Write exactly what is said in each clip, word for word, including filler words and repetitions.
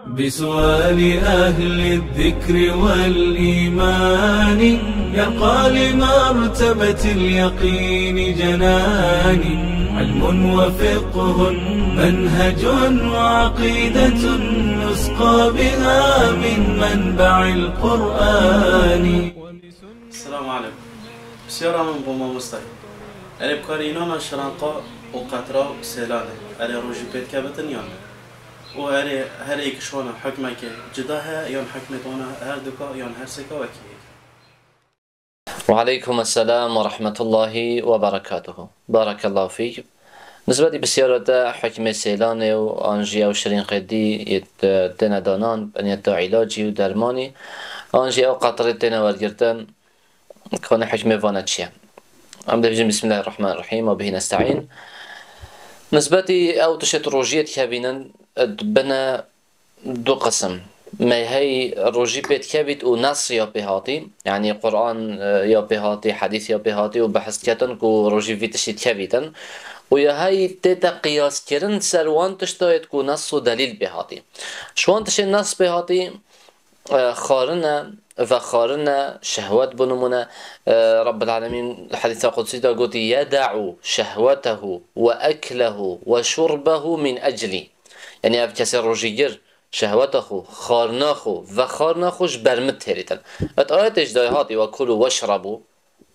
بسؤال أهل الذكر والإيمان يرقى لمرتبة اليقين جناني. علم وفقه منهج وعقيدة نسقى بها من منبع القرآن. السلام عليكم. Pisyara min bo mamostayê. Erê bi karî înana şiranqa û qetra û sêlan e. Erê rojî pê dikevitin yan ne? Û erê her êk ji wana hukmeke cida heye yan hukmê wana her duka yan her sêka wekî yek e? Ve aleykum esselam ve rahmetullahi ve berekatuhu. Barakallahu fîk. Nisbetî pisyara te hukmê sêlanê û an jî ew şirînqê dî yê te-, têne danan, beniyeta îlacî û dermanî, an jî ew qetrê têne wergirtin, kanê hukmê vane çi ye? Em dibêjin Bismillahirrahmanirrahîm û bihî nesta'în. Nisbetî ew tiştê tu rojiyê dikevînin, dibine du qisim. Me hey rojî pê dikevît û nas ya pê hatî, yanî Quran, e, ya pê hatî, hedîs ya pê hatî û behs diketin ku rojî vî tiştî dikevîtin. Û ya hey tê te qiyaskirin ser wan tişta yêt ku nas û delîl pê hatî. Ji wan tiştê nas pê hatî, e, xwarin e, vexwarin e, şehwet bi nimûne, e, Rabbil Alemîn li hedîsa qudsî de gotî, "Yeda'u şehwetehu ve eklehu ve şurbehu min eclî." Yanî ev kesê rojîgir şehweta xwe, xwarina xwe, vexwarina xwe ji ber min têrîtin. Et ayetê ji dayê hatî, "Ve kulû weşrebû."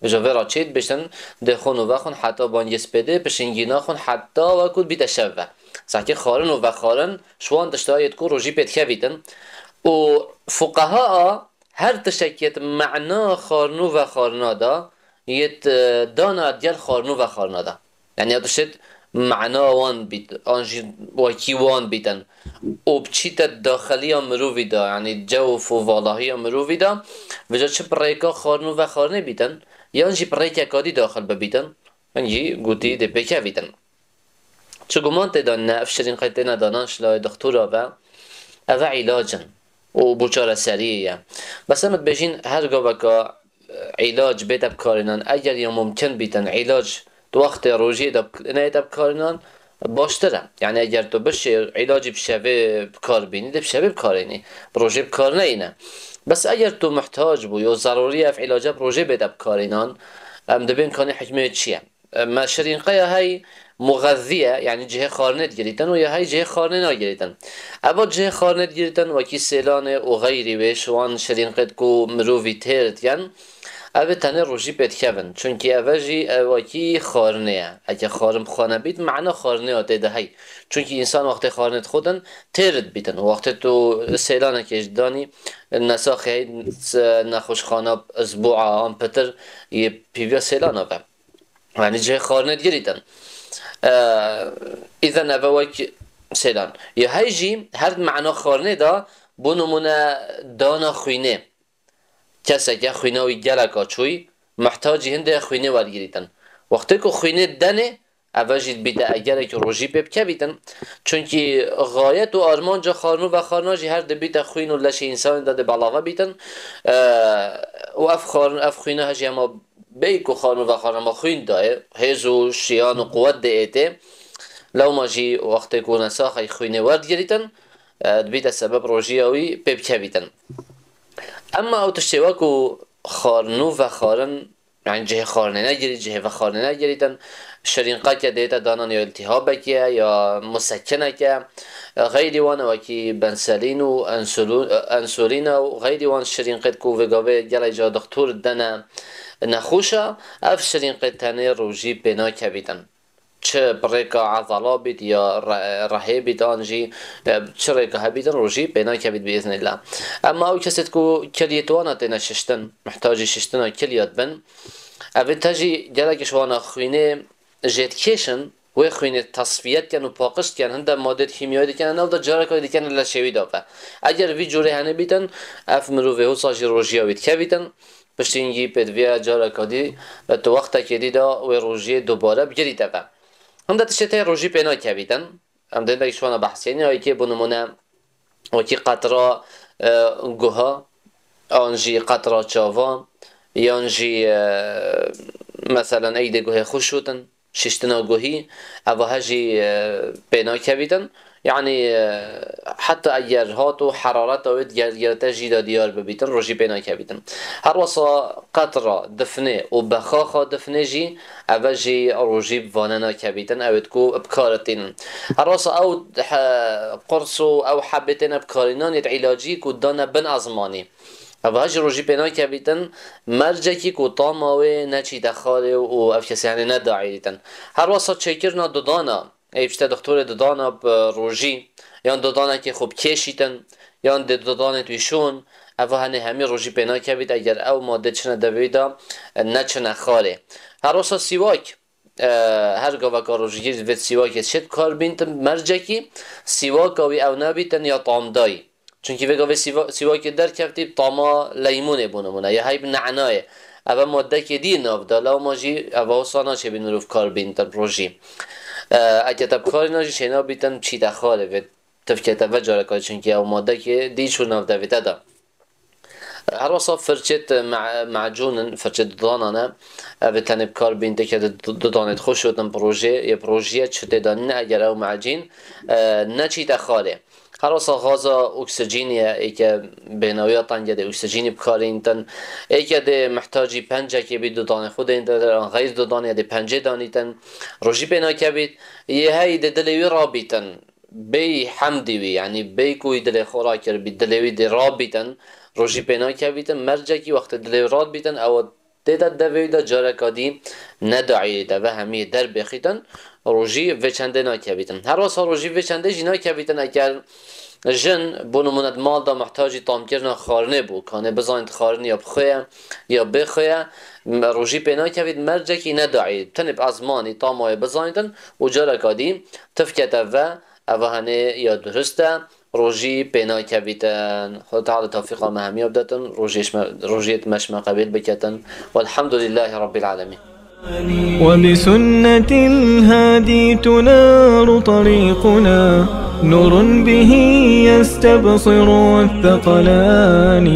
Vêca vê re çê dibêjin, dê xwin û vexwin heta bangê spêdê, pişingî naxwin heta wekû dibîte şev ve. Sahkê xwarin û vexwarin ji wan tişta yêt ku rojî pê dikevîtin. Û fuqeha a her tiştekê yêt mana xwarin û vexwarina da, yêt, e, dana digel xwarin û vexwarina da. Yanî ya tişt mana wan bît, an jî wekî wan bîtin. Û biçîte daxiliya mirovî de, yanî cewf û valahiya mirovî de, vêca çi bi rêka xwarin û vexwarinê bîtin, yan jî bi rêkeka dî daxil bibîtin, hingî gotî dê pêkevîtin. Çi guman tê de ne, ev şirînqê têne danan ji layê dixtora ve, ev e îlac in û bo çareseriyê ye. Bes em dibêjin her gaveka îlac bête bikarînan, eger ya mumkin bîtin îlac di wextê rojiyê de neyête bikarînan, baştir e. Yanî eger tu bişêr îlacî bi şevê bi kar bînî, dê bi şevê bikarînî. Bi rojê bi kar neyîne. Bes eger tu muhtac bû, yo zerûrî ev îlace bi rojê bête bikarînan, em dibên kanê hikmê çi ye? Me şirînqeya hey muxezî ye, yanî cihê xwarinê digirîtin û ya hey cihê xwarinê nagirîtin. Eva cihê xwarinê digirîtin wekî sêlanê û xeyrî wê ji wan şirînqêt ku mirovî têr dikin, ev ê tenê rojî pê dikevin. Çunkî eve jî, e, wekî xwarinê ye. Eke xwarin bi xwe nebît, mana xwarinê ya tê de hey. Çunkî însan wextê xwarinê dixwîtin, têr dibîtin. Wextê tu sêlanekê ji danî, nesaxê hey, s-, nexweşxana, zbûa an pitir yê pîviya sêlana ve. Yanî cihê xwarinê digirîtin. E, îzen eve wek sêlan. Ya hey jî her di mana xwarinê de, bo nimûne dana xwînê. Keseke xwîna wî geleka çûyî, muhtacî hindê xwînê wergirîtin. Wextê ku xwînê denê, eve jî dibîte egerekî rojî pê bikevîtin. Çunkî xayet û armanca xwarin û vexwarina jî her dibîte xwîn û leşê însanê de dê belava bîtin. E, û ev xwarin, ev xwîna hejî hema bêyî ku xwarin û vexwarin hema xwîn dayê, hêz û şiyan û quwet dê êtê. Lewma jî wextê ku nesaxey xwînê werdigirîtin, e, dibîte sebeb rojiya wî pê bikevîtin. Emma ew tiştê wekû xwarin û vexwarin, yanî cihê xwarinê negirî, cihê vexwarinê negirîtin, şirînqeke dête danan ya îltîhabekê ye, ya musekineke, xeyrî wan e wekî benselîn û ensulu-, ensulîn e û xeyrî wan şirînqêt ku vê gavê gelek ca dixtor dene nexweşa, ev şirînqêt tenê rojî pê nakevîtin. Çi bi rêka ezala bît ya re-, rehê bît an jî, e, çi rêka hebîtin rojî pê nakevît bi îznillah. Emma ew kesêt ku kiliyê wana têne şiştin, mihtacî şiştina kiliya dibin, ev ê te jî gelek ji wana xwînê jê dikêşin, wê xwînê tesfiye dikin û paqij dikin, hinde madê kîmyayî dikin, ew de careka dikene leşê wî de ve. Eger vî cûrê hene bîtin, ev mirovê wisa jî rojiya wî dikevîtin, piştî hingî pêdiviya careka dî, tu wextekê dî de wê rojiyê dubare bigirîte ve. Hinde tiştê tê rojî pê nakevîtin. Em dê belkî ji wana behsê ne, yekê bo nimûne wekî qetra, e, guha, an jî qetra çava, yan jî, e, meselen ey dê guhê xwe şûtin, şiştina guhî, eva he jî, e, pê nakevîtin. Yanî, e, heta eger hat û herareta wê diger-, gerete jî de diyar bibîtin, rojî pê nakevîtin. Her wesa qetra difnê û bexaxa difnê jî, eve jî rojî bi vane nakevîtin, ew ê ku bi kar tînin. Her wesa ew he-, qurs û ew hebê têne bikarînan yê ilacî ku dane bin ezmanî. Eve jî rojî pê nakevîtin, mercekî ku tama wê neçîte xalê û ev kesê henê nedaîrîtin. Her wesa çêkirina dudana, ê pişte doktorê dudana bi rojî, yan dudanekê xwe bikêşîtin, yan dê dudanê wî şûn, eva henê hemî rojî pê nakevît, eger ew madde çine devê wî de, neçine xalê. Her wisa sîwak, e, her gaveka rojgir divêt sîwakê şêt kar bîntin, mercekî sîwaka wî ew nebîtin ya tamdayî. Çunkî vê gavê sîwa-, sîwakê derkevtî tama leymûnê bû nimûne, ya heyb ne'nayê. Eve maddekê dî nav de, lewma jî eva wisa naçêbîn mirov kar bîntin rojî. E, eke te bi karî najî çêna bîtin çîte xalê vê tifkete ve careka, çunkî ew maddekê dî çû nav devê te de. Her wisa firçêt me-, mecûn in, firçê dudanan e. Ev ê tenê bi kar bîn, têke di du-, dudanê xwe şotin bi rojê, yê bi rojiyê çi tê de nîne, eger ew mecîn, e, neçîte xalê. Her wisa gaza oksijînê ye, êke bênawiya tengê dê oksijînî bi kar întin. Êke dê mihtacî pencekê bî dudanê xwe dêntin, an xeyr dudanê dê pencê danîtin. Rojî pê nakevît, yê hey dê dilê wî rabîtin. Bêyî hemdî wî, yanî bêyî ku wî dilê xwe rakiribî, dilê wî dê rabîtin, rojî pê nakevîtin, mercekî wextê dilê wî radibîtin, ew têde devê wî de careka dî nedaîrîte, ve hemiyê derbêxîtin, rojî vê çendê nakevîtin. Her wisa rojî vê çendê jî nakevîtin, eger jin, bo nimûne, di mal de muhtacî tamkirina xwarinê bû, kanê bizanît xwarin ya bi xwe ye, ya bê xwe ye, m-, rojî pê nakevît, mercekî nedaîrît, tenê bi ezmanî tama wê bizanîtin û careka dî tifkete ve, eva henê ya durist e, rojî pê nakevîtin. Xweda Teala tewfîqa me hemiya bidetin, rojiyê şme-, rojiyê me şme qebîl biketin. Welhamdulîllahî Rabbil Alemîn. وبسنة الهادي تنار طريقنا، نور به يستبصر الثقلان،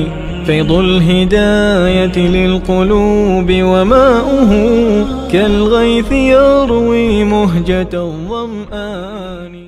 فيض الهداية للقلوب وماؤه كالغيث يروي مهجة الظمآن.